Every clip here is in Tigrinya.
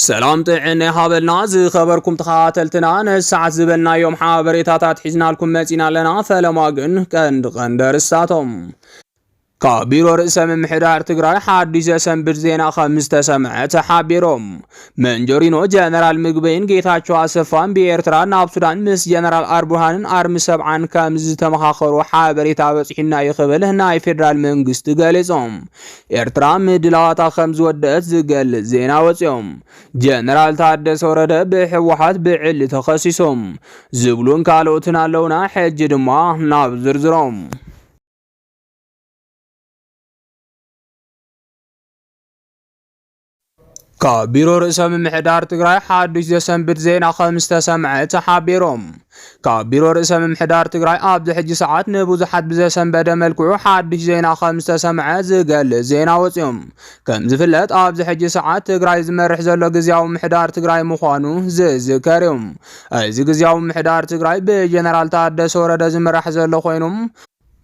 ሰላም ጥዕና ይሃበልና ዝኸበርኩም ተኸታተልትና፣ ነሰዓት ዝበልናዮም ሓበሬታታት ሒዝናልኩም መጺና ኣለና። ፈለማ ግን ቀንዲ ቀንዲ ኣርእስታቶም። ካብ ቢሮ ርእሰ ምምሕዳር ትግራይ ሓድሽ ዘሰንብድ ዜና ከም ዝተሰምዐ ተሓቢሮም። መንጀሪኖ ጀነራል ምግበይን ጌታቸው ኣሰፋን ብኤርትራ ናብ ሱዳን ምስ ጀነራል ኣርቡርሃንን ኣርሚ ሰብዓን ከም ዝተመኻኸሩ ሓበሬታ በፂሑና እዩ ክብል ናይ ፌዴራል መንግስቲ ገሊጾም። ኤርትራ ምድላዋታ ከም ዝወደአት ዝገልጽ ዜና ወፂኦም። ጀነራል ታደሰ ወረደ ብህወሓት ብዕሊ ተኸሲሶም ዝብሉን ካልኦትን ኣለውና። ሕጂ ድማ ናብ ዝርዝሮም። ካብ ቢሮ ርእሰ ምምሕዳር ትግራይ ሓዱሽ ዘሰንብድ ዜና ከም ዝተሰምዐ ተሓቢሮም። ካብ ቢሮ ርእሰ ምምሕዳር ትግራይ ኣብዚ ሕጂ ሰዓት ንብዙሓት ብዘሰንበደ መልክዑ ሓዱሽ ዜና ከም ዝተሰምዐ ዝገልጽ ዜና ወፂኦም። ከም ዝፍለጥ ኣብዚ ሕጂ ሰዓት ትግራይ ዝመርሕ ዘሎ ግዝያዊ ምምሕዳር ትግራይ ምዃኑ ዝዝከር እዩ። እዚ ግዝያዊ ምምሕዳር ትግራይ ብጀነራል ታደሰ ወረደ ዝምራሕ ዘሎ ኮይኑ፣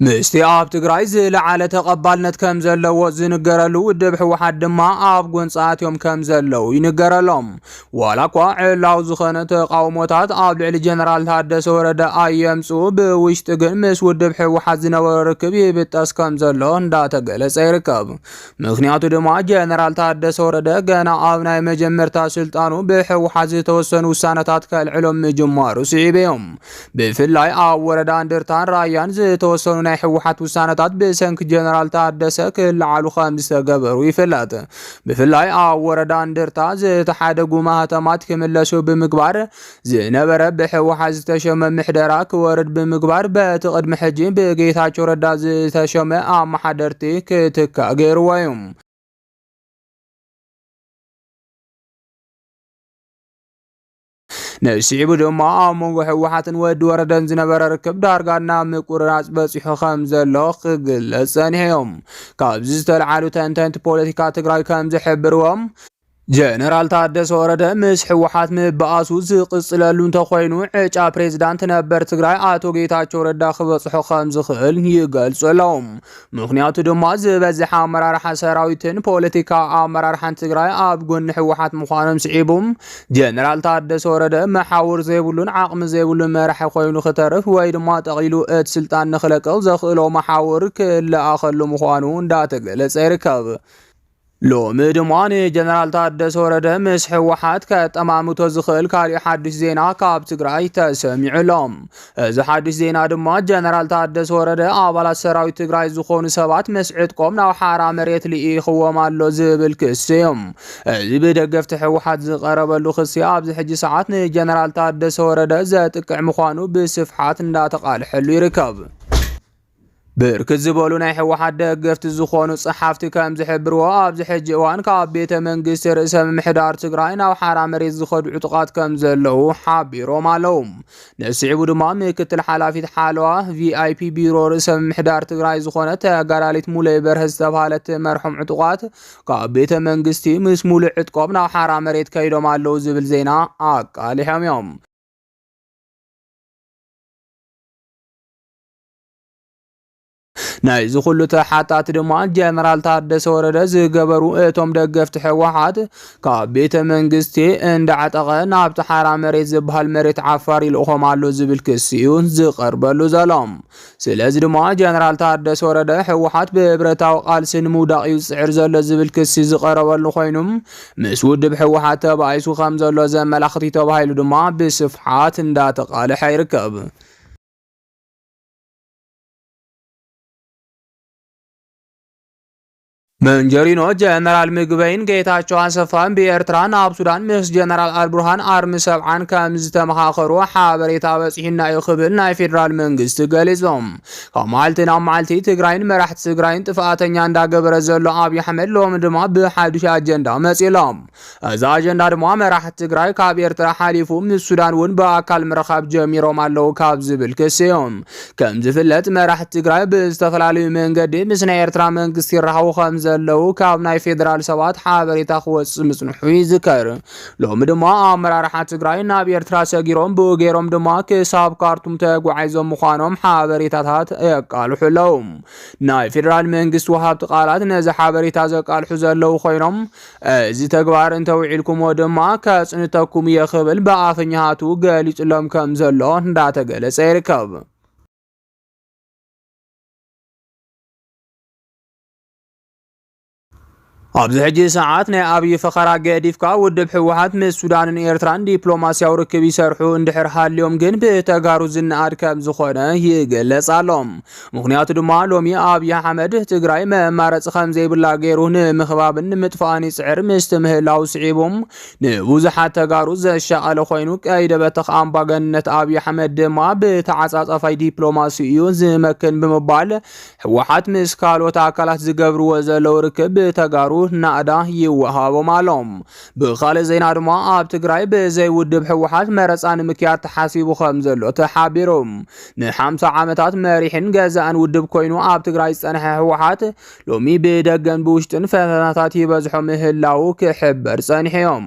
ምስቲ ኣብ ትግራይ ዝለዓለ ተቐባልነት ከም ዘለዎ ዝንገረሉ ውድብ ህወሓት ድማ ኣብ ጎንፂ ኣትዮም ከም ዘለዉ ይንገረሎም። ዋላ እኳ ዕላዊ ዝኾነ ተቃውሞታት ኣብ ልዕሊ ጀነራል ታደሰ ወረደ ኣየምፅኡ፣ ብውሽጢ ግን ምስ ውድብ ህወሓት ዝነበሮ ርክብ ይብጠስ ከም ዘሎ እንዳተገለጸ ይርከብ። ምኽንያቱ ድማ ጀነራል ታደሰ ወረደ ገና ኣብ ናይ መጀመርታ ስልጣኑ ብህወሓት ዝተወሰኑ ውሳነታት ከልዕሎም ምጅማሩ ስዒቡ እዮም። ብፍላይ ኣብ ወረዳ እንድርታን ራያን ዝተወሰኑ ናይ ህወሓት ውሳነታት ብሰንኪ ጀነራል ታደሰ ክለዓሉ ከም ዝተገበሩ ይፍለጥ። ብፍላይ ኣብ ወረዳ እንድርታ ዝተሓደጉ ማህተማት ክምለሱ ብምግባር ዝነበረ ብህወሓት ዝተሸመ ምሕደራ ክወርድ ብምግባር በቲ ቅድሚ ሕጂ ብጌታቸው ረዳ ዝተሸመ ኣመሓደርቲ ክትካእ ገይርዎ እዩ። ንስዒቡ ድማ ኣብ መንጎ ህወሓትን ወዲ ወረደን ዝነበረ ርክብ ዳርጋ ናብ ምቁርራፅ በፂሑ ከም ዘሎ ክግለፅ ፀኒሑ እዮም። ካብዚ ዝተልዓሉ ተንተንቲ ፖለቲካ ትግራይ ከም ዝሕብርዎም፣ ጀነራል ታደሰ ወረደ ምስ ህወሓት ምብኣሱ ዝቕፅለሉ እንተኾይኑ፣ ዕጫ ፕሬዝዳንት ነበር ትግራይ ኣቶ ጌታቸው ረዳ ክበፅሖ ከም ዝኽእል ይገልፁ ኣለዉ። ምኽንያቱ ድማ ዝበዝሕ ኣመራርሓ ሰራዊትን ፖለቲካ ኣመራርሓን ትግራይ ኣብ ጎኒ ህወሓት ምዃኖም ስዒቡ፣ ጀነራል ታደሰ ወረደ መሓውር ዘይብሉን ዓቕሚ ዘይብሉን መራሒ ኮይኑ ክተርፍ ወይ ድማ ጠቕሊሉ እቲ ስልጣን ንክለቅቕ ዘኽእሎ መሓውር ክለኣኸሉ ምዃኑ እንዳተገለጸ ይርከብ። ሎሚ ድማ ንጀነራል ታደሰ ወረደ ምስ ህወሓት ከጠማምቶ ዝኽእል ካሊእ ሓድሽ ዜና ካብ ትግራይ ተሰሚዑ ኣሎ። እዚ ሓድሽ ዜና ድማ ጀነራል ታደሰ ወረደ ኣባላት ሰራዊት ትግራይ ዝኾኑ ሰባት ምስ ዕጥቆም ናብ ሓራ መሬት ልኢኽዎም ኣሎ ዝብል ክሲ እዩ። እዚ ብደገፍቲ ህወሓት ዝቐረበሉ ክሲ ኣብዚ ሕጂ ሰዓት ንጀነራል ታደሰ ወረደ ዘጥቅዕ ምዃኑ ብስፍሓት እንዳተቓልሐሉ ይርከብ። ብርክት ዝበሉ ናይ ህወሓት ደገፍቲ ዝኾኑ ጸሓፍቲ ከም ዝሕብርዎ፣ ኣብዚ ሕጂ እዋን ካብ ቤተ መንግስቲ ርእሰ ምምሕዳር ትግራይ ናብ ሓራ መሬት ዝኸዱ ዕጡቓት ከም ዘለዉ ሓቢሮም ኣለዉ። ንስዒቡ ድማ ምክትል ሓላፊት ሓለዋ ቪኣይፒ ቢሮ ርእሰ ምምሕዳር ትግራይ ዝኾነት ተጋዳሊት ሙለይ በርሀ ዝተባሃለት መርሖም ዕጡቓት ካብ ቤተ መንግስቲ ምስ ሙሉእ ዕጥቆም ናብ ሓራ መሬት ከይዶም ኣለዉ ዝብል ዜና ኣቃሊሖም እዮም። ናይዚ ኩሉ ተሓታቲ ድማ ጀነራል ታደሰ ወረደ ዝገበሩ እቶም ደገፍቲ ህወሓት ካብ ቤተ መንግስቲ እንዳዕጠቐ ናብቲ ሓራ መሬት ዝበሃል መሬት ዓፋር ይልእኾም ኣሎ ዝብል ክሲ እዩ ዝቐርበሉ ዘሎ። ስለዚ ድማ ጀነራል ታደሰ ወረደ ህወሓት ብብረታዊ ቃልሲ ንምውዳቕ እዩ ዝፅዕር ዘሎ ዝብል ክሲ ዝቐረበሉ ኮይኑ፣ ምስ ውድብ ህወሓት ተባኢሱ ከም ዘሎ ዘመላኽት እዩ ተባሂሉ ድማ ብስፍሓት እንዳተቓልሐ ይርከብ። መንጀሪኖ ጀነራል ምግበይን ጌታቸው ኣሰፋን ብኤርትራ ናብ ሱዳን ምስ ጀነራል ኣልቡርሃን ኣርሚ ሰብዓን ከም ዝተመኻኸሩ ሓበሬታ በፂሑና እዩ ክብል ናይ ፌዴራል መንግስቲ ገሊጾም። ካብ መዓልቲ ናብ መዓልቲ ትግራይን መራሕቲ ትግራይን ጥፍኣተኛ እንዳገበረ ዘሎ ኣብይ ኣሕመድ ሎሚ ድማ ብሓዱሽ ኣጀንዳ መፂሎም። እዚ ኣጀንዳ ድማ መራሕቲ ትግራይ ካብ ኤርትራ ሓሊፉ ምስ ሱዳን እውን ብኣካል ምርኻብ ጀሚሮም ኣለዉ ካብ ዝብል ክሲ እዮም። ከም ዝፍለጥ መራሕቲ ትግራይ ብዝተፈላለዩ መንገዲ ምስ ናይ ኤርትራ መንግስቲ ይራኸቡ ከም ዘለዉ ካብ ናይ ፌደራል ሰባት ሓበሬታ ክወጽእ ምጽንሑ ይዝከር። ሎሚ ድማ ኣመራርሓ ትግራይ ናብ ኤርትራ ሰጊሮም፣ ብኡ ገይሮም ድማ ክሳብ ካርቱም ተጓዒዞም ምዃኖም ሓበሬታታት የቃልሑ ኣለዉ። ናይ ፌደራል መንግስቲ ወሃብቲ ቃላት ነዚ ሓበሬታ ዘቃልሑ ዘለዉ ኮይኖም፣ እዚ ተግባር እንተውዒልኩሞ ድማ ከጽንተኩም እየ ክብል ብኣፈኛሃቱ ገሊጹሎም ከም ዘሎ እንዳተገለጸ ይርከብ። ኣብዚ ሕጂ ሰዓት ናይ ኣብይ ፈኸራ ገዲፍካ ውድብ ህወሓት ምስ ሱዳንን ኤርትራን ዲፕሎማስያዊ ርክብ ይሰርሑ እንድሕር ሃልዮም ግን ብተጋሩ ዝነኣድ ከም ዝኾነ ይግለጽ ኣሎ። ምኽንያቱ ድማ ሎሚ ኣብይ ኣሕመድ ትግራይ መማረፂ ከም ዘይብላ ገይሩ ንምኽባብን ንምጥፋእን ይፅዕር ምስቲ ምህላው ስዒቡ ንብዙሓት ተጋሩ ዘሻቐለ ኮይኑ ቀይደ በተኽ ኣምባገነንነት ኣብይ ኣሕመድ ድማ ብተዓፃፃፋይ ዲፕሎማሲ እዩ ዝመክን ብምባል ህወሓት ምስ ካልኦት ኣካላት ዝገብርዎ ዘለዉ ርክብ ብተጋሩ ናእዳ ይወሃቦም ኣሎ። ብኻልእ ዜና ድማ ኣብ ትግራይ ብዘይ ውድብ ህወሓት መረፃ ንምክያድ ተሓሲቡ ከም ዘሎ ተሓቢሩ። ንሓምሳ ዓመታት መሪሕን ገዛእን ውድብ ኮይኑ ኣብ ትግራይ ዝፀንሐ ህወሓት ሎሚ ብደገን ብውሽጥን ፈተናታት ይበዝሖ ምህላዉ ክሕበር ፀኒሑ እዮም።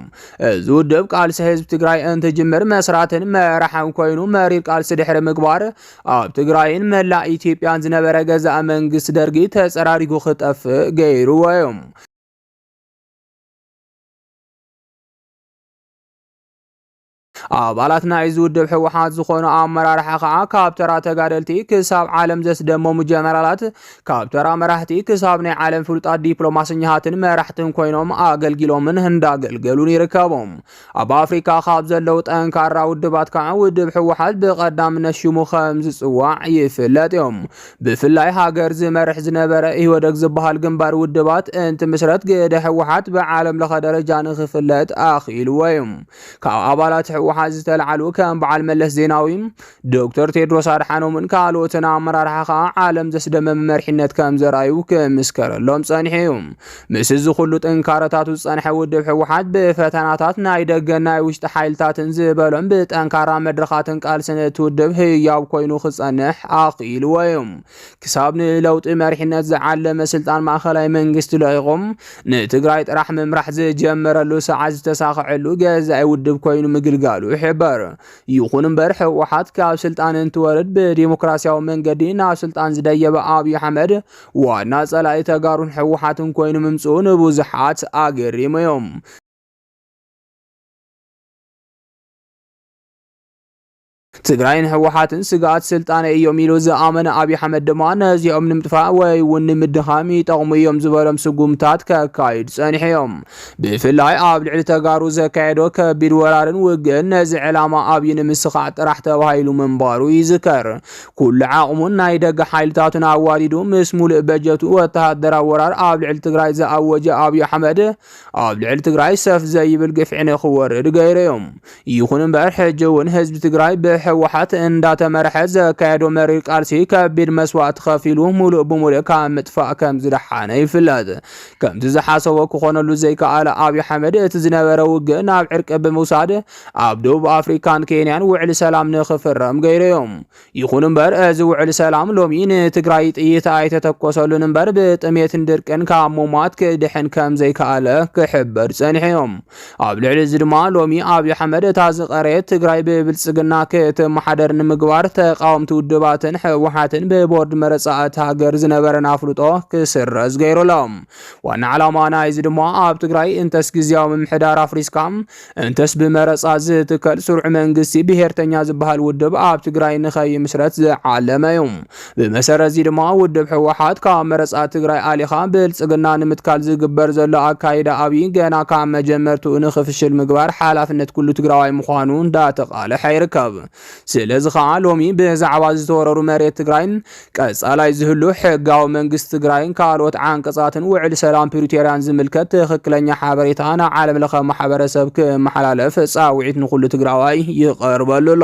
እዚ ውድብ ቃልሲ ህዝቢ ትግራይ እንትጅምር መስራትን መራሕን ኮይኑ መሪር ቃልሲ ድሕሪ ምግባር ኣብ ትግራይን መላእ ኢትዮጵያን ዝነበረ ገዛእ መንግስቲ ደርጊ ተፀራሪጉ ክጠፍእ ገይርዎ እዩ። ኣባላት ናይዚ ውድብ ህወሓት ዝኾኑ ኣመራርሓ ከዓ ካብ ተራ ተጋደልቲ ክሳብ ዓለም ዘስደመሙ ጀነራላት፣ ካብ ተራ መራሕቲ ክሳብ ናይ ዓለም ፍሉጣት ዲፕሎማሰኛታትን መራሕትን ኮይኖም ኣገልጊሎምን እንዳገልገሉን ይርከቡ። ኣብ ኣፍሪካ ካብ ዘለዉ ጠንካራ ውድባት ከዓ ውድብ ህወሓት ብቐዳምነት ሽሙ ከም ዝፅዋዕ ይፍለጥ እዮም። ብፍላይ ሃገር ዝመርሕ ዝነበረ ኢህወደግ ዝበሃል ግንባር ውድባት እንትምስረት ግደ ህወሓት ብዓለም ለኸ ደረጃ ንኽፍለጥ ኣኽኢልዎ እዩ። ካብ ኣባላት ህወሓት ዝተለዓሉ ከም በዓል መለስ ዜናዊ፣ ዶክተር ቴድሮስ ኣድሓኖምን ካልኦትን ኣመራርሓ ከዓ ዓለም ዘስደመመ መሪሕነት ከም ዘርኣዩ ክምስከረሎም ጸኒሑ እዩ። ምስ እዚ ኩሉ ጥንካረታቱ ዝጸንሐ ውድብ ህወሓት ብፈተናታት ናይ ደገን ናይ ውሽጢ ሓይልታትን ዝበሎም ብጠንካራ መድረኻትን ቃልስን እቲ ውድብ ህያው ኮይኑ ክጸንሕ ኣኽኢልዎ እዩ። ክሳብ ንለውጢ መሪሕነት ዝዓለመ ስልጣን ማእኸላይ መንግስቲ ለቒቖም ንትግራይ ጥራሕ ምምራሕ ዝጀመረሉ ሰዓት ዝተሳኽዐሉ ገዛኢ ውድብ ኮይኑ ምግልጋሉ ይሕበር። ይኹን እምበር ህወሓት ካብ ስልጣን እንትወርድ ብዲሞክራሲያዊ መንገዲ ናብ ስልጣን ዝደየበ ኣብይ ኣሕመድ ዋና ጸላኢ ተጋሩን ህወሓትን ኮይኑ ምምፅኡ ንብዙሓት ኣገሪሙ እዮም። ትግራይን ህወሓትን ስግኣት ስልጣነ እዮም ኢሉ ዝኣመነ ኣብይ ኣሕመድ ድማ ነዚኦም ንምጥፋእ ወይ እውን ንምድኻም ይጠቕሙ እዮም ዝበሎም ስጉምታት ከካይዱ ጸኒሑ እዮም። ብፍላይ ኣብ ልዕሊ ተጋሩ ዘካየዶ ከቢድ ወራርን ውግእን ነዚ ዕላማ ኣብይ ንምስኻዕ ጥራሕ ተባሂሉ ምንባሩ ይዝከር። ኩሉ ዓቕሙን ናይ ደገ ሓይልታቱን ኣዋዲዱ ምስ ሙሉእ በጀቱ ወተሃደራዊ ወራር ኣብ ልዕሊ ትግራይ ዝኣወጀ ኣብይ ኣሕመድ ኣብ ልዕሊ ትግራይ ሰፍ ዘይብል ግፍዒ ንኽወርድ ገይሩ እዮም። ይኹን እምበር ሕጂ እውን ህዝቢ ትግራይ ብህወሓት እንዳተመርሐ ዘካየዶ መሪር ቃልሲ ከቢድ መስዋእቲ ከፊሉ ሙሉእ ብሙሉእ ካብ ምጥፋእ ከም ዝደሓነ ይፍለጥ። ከምቲ ዝሓሰቦ ክኾነሉ ዘይከኣለ ኣብይ ኣሕመድ እቲ ዝነበረ ውግእ ናብ ዕርቂ ብምውሳድ ኣብ ደቡብ ኣፍሪካን ኬንያን ውዕሊ ሰላም ንኽፍረም ገይሩ እዮም። ይኹን እምበር እዚ ውዕሊ ሰላም ሎሚ ንትግራይ ጥይት ኣይተተኮሰሉን እምበር ብጥሜትን ድርቅን ካብ ምሟት ክድሕን ከም ዘይከኣለ ክሕበር ጸኒሑ እዮም። ኣብ ልዕሊ እዚ ድማ ሎሚ ኣብይ ኣሕመድ እታ ዝቐረየት ትግራይ ብብልጽግና ክትመሓደር ንምግባር ተቃወምቲ ውድባትን ህወሓትን ብቦርድ መረፃ እታ ሃገር ዝነበረን ኣፍልጦ ክስረዝ ገይሩሎም። ዋና ዓላማ ናይዚ ድማ ኣብ ትግራይ እንተስ ግዝያዊ ምምሕዳር ኣፍሪስካ እንተስ ብመረፃ ዝትከል ስሩዕ መንግስቲ ብሄርተኛ ዝበሃል ውድብ ኣብ ትግራይ ንኸይምስረት ዝዓለመ እዩ። ብመሰረት እዚ ድማ ውድብ ህወሓት ካብ መረፃ ትግራይ ኣሊኻ ብልፅግና ንምትካል ዝግበር ዘሎ ኣካይዳ ኣብይ ገና ካብ መጀመርትኡ ንኽፍሽል ምግባር ሓላፍነት ኩሉ ትግራዋይ ምዃኑ እንዳተቓለሐ ይርከብ። ስለዚ ከዓ ሎሚ ብዛዕባ ዝተወረሩ መሬት ትግራይ ቀጻላይ ዝህሉ ሕጋዊ መንግስቲ ትግራይን ካልኦት ዓንቀጻትን ውዕል ሰላም ፕሪቶርያን ዝምልከት ትኽክለኛ ሓበሬታ ናብ ዓለም ለኸ ማሕበረሰብ ክመሓላለፍ ጻውዒት ንኹሉ ትግራዋይ ይቐርበሉ ኣሎ።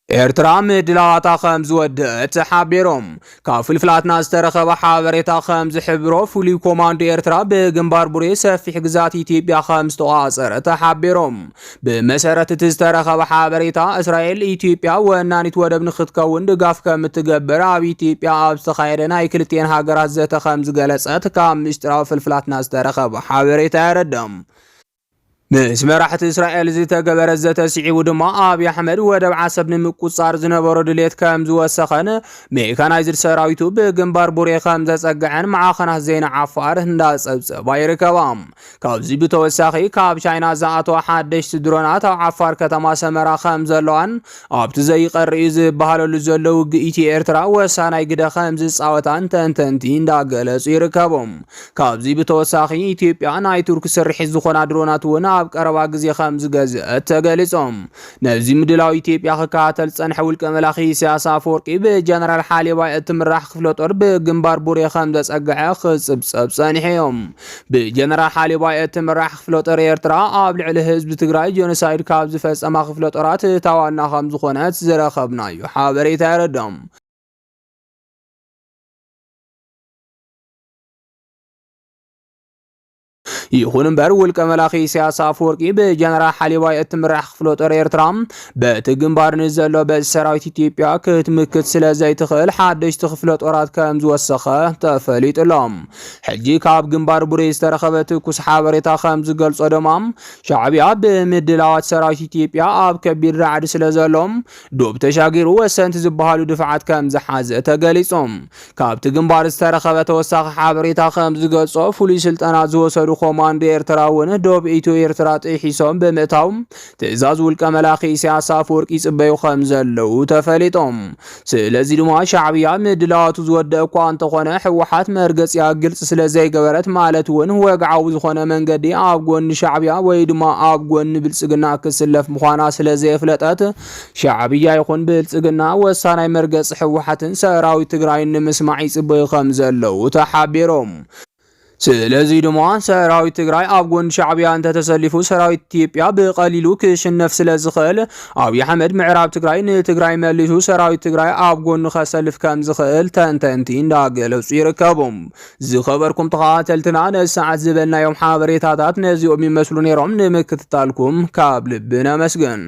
ኤርትራ ምድላዋታ ከም ዝወደአት ተሓቢሮም። ካብ ፍልፍላትና ዝተረኸበ ሓበሬታ ከም ዝሕብሮ፣ ፍሉይ ኮማንዶ ኤርትራ ብግንባር ቡሬ ሰፊሕ ግዛት ኢትዮጵያ ከም ዝተቆጻጸረ ተሓቢሮም። ብመሰረት እቲ ዝተረኸበ ሓበሬታ፣ እስራኤል ኢትዮጵያ ወናኒት ወደብ ንክትከውን ድጋፍ ከም እትገብር ኣብ ኢትዮጵያ ኣብ ዝተኻየደ ናይ ክልቲኤን ሃገራት ዘተ ከም ዝገለጸት ካብ ምስጢራዊ ፍልፍላትና ዝተረኸበ ሓበሬታ የረድእ። ምስ መራሕቲ እስራኤል ዝተገበረ ዘተ ስዒቡ ድማ፣ ኣብይ ኣሕመድ ወደብ ዓሰብ ንምቁጽጻር ዝነበሮ ድሌት ከም ዝወሰኸን ሜካናይዝድ ሰራዊቱ ብግንባር ቡሬ ከም ዘጸግዐን ማዕኸናት ዜና ዓፋር እንዳጸብጸባ ይርከባ። ካብዚ ብተወሳኺ፣ ካብ ቻይና ዝኣተዋ ሓደሽቲ ድሮናት ኣብ ዓፋር ከተማ ሰመራ ከም ዘለዋን ኣብቲ ዘይቀሪ እዩ ዝበሃለሉ ዘሎ ውግእ ኢትዮ ኤርትራ ወሳናይ ግደ ከም ዝጻወታን ተንተንቲ እንዳገለጹ ይርከቡ። ካብዚ ብተወሳኺ፣ ኢትዮጵያ ናይ ቱርኪ ስርሒት ዝኾና ድሮናት እውን ኣብ ቀረባ ግዜ ከም ዝገዝአት ተገሊጾም። ነዚ ምድላው ኢትዮጵያ ክከታተል ዝጸንሐ ውልቀ መላኺ ኢሳያስ ኣፈወርቂ፣ ብጀነራል ሓሊባይ እትምራሕ ክፍለ ጦር ብግንባር ቡሬ ከም ዘጸግዐ ክጽብጸብ ጸኒሑ እዮም። ብጀነራል ሓሊባይ እትምራሕ ክፍለ ጦር ኤርትራ ኣብ ልዕሊ ህዝቢ ትግራይ ጀኖሳይድ ካብ ዝፈጸማ ክፍለ ጦራት እታ ዋና ከም ዝኾነት ዝረኸብናዮ ሓበሬታ የረድእ። ይኹን እምበር፣ ውልቀ መላኺ ኢሳያስ ኣፈወርቂ ብጀነራል ሓሊባይ እትምራሕ ክፍለ ጦር ኤርትራ በቲ ግንባር ንዘሎ በዚ ሰራዊት ኢትዮጵያ ክትምክት ስለ ዘይትኽእል፣ ሓደሽቲ ክፍለ ጦራት ከም ዝወሰኸ ተፈሊጡ ኣሎ። ሕጂ ካብ ግንባር ቡሬ ዝተረኸበ ትኩስ ሓበሬታ ከም ዝገልጾ ድማ፣ ሻዕብያ ብምድላዋት ሰራዊት ኢትዮጵያ ኣብ ከቢድ ራዕዲ ስለ ዘሎም፣ ዶብ ተሻጊሩ ወሰንቲ ዝበሃሉ ድፍዓት ከም ዝሓዘ ተገሊጹ። ካብቲ ግንባር ዝተረኸበ ተወሳኺ ሓበሬታ ከም ዝገልጾ፣ ፍሉይ ስልጠና ዝወሰዱ ኮማንዶ ኤርትራ እውን ዶብ ኢትዮ ኤርትራ ጥሒሶም ብምእታው፣ ትእዛዝ ውልቀ መላኺ ኢሳያስ ኣፈወርቂ ይጽበዩ ከም ዘለዉ ተፈሊጦም። ስለዚ ድማ፣ ሻዕብያ ምድላዋቱ ዝወደአ እኳ እንተኾነ፣ ህወሓት መርገጺኣ ግልጽ ስለ ዘይገበረት፣ ማለት እውን ወግዓዊ ዝኾነ መንገዲ ኣብ ጎኒ ሻዕብያ ወይ ድማ ኣብ ጎኒ ብልጽግና ክስለፍ ምዃና ስለ ዘየፍለጠት፣ ሻዕብያ ይኹን ብልጽግና ወሳናይ መርገጺ ህወሓትን ሰራዊት ትግራይን ንምስማዕ ይጽበዩ ከም ዘለዉ ተሓቢሮም። ስለዚ ድማ፣ ሰራዊት ትግራይ ኣብ ጎኒ ሻዕብያ እንተተሰሊፉ፣ ሰራዊት ኢትዮጵያ ብቐሊሉ ክሽነፍ ስለ ዝኽእል፣ ኣብይ ኣሕመድ ምዕራብ ትግራይ ንትግራይ መሊሱ ሰራዊት ትግራይ ኣብ ጎኑ ከሰልፍ ከም ዝኽእል ተንተንቲ እንዳገለጹ ይርከቡ። ዝኸበርኩም ተኸታተልትና፣ ነዚ ሰዓት ዝበልናዮም ሓበሬታታት ነዚኦም ይመስሉ ነይሮም። ንምክትታልኩም ካብ ልቢ ነመስግን።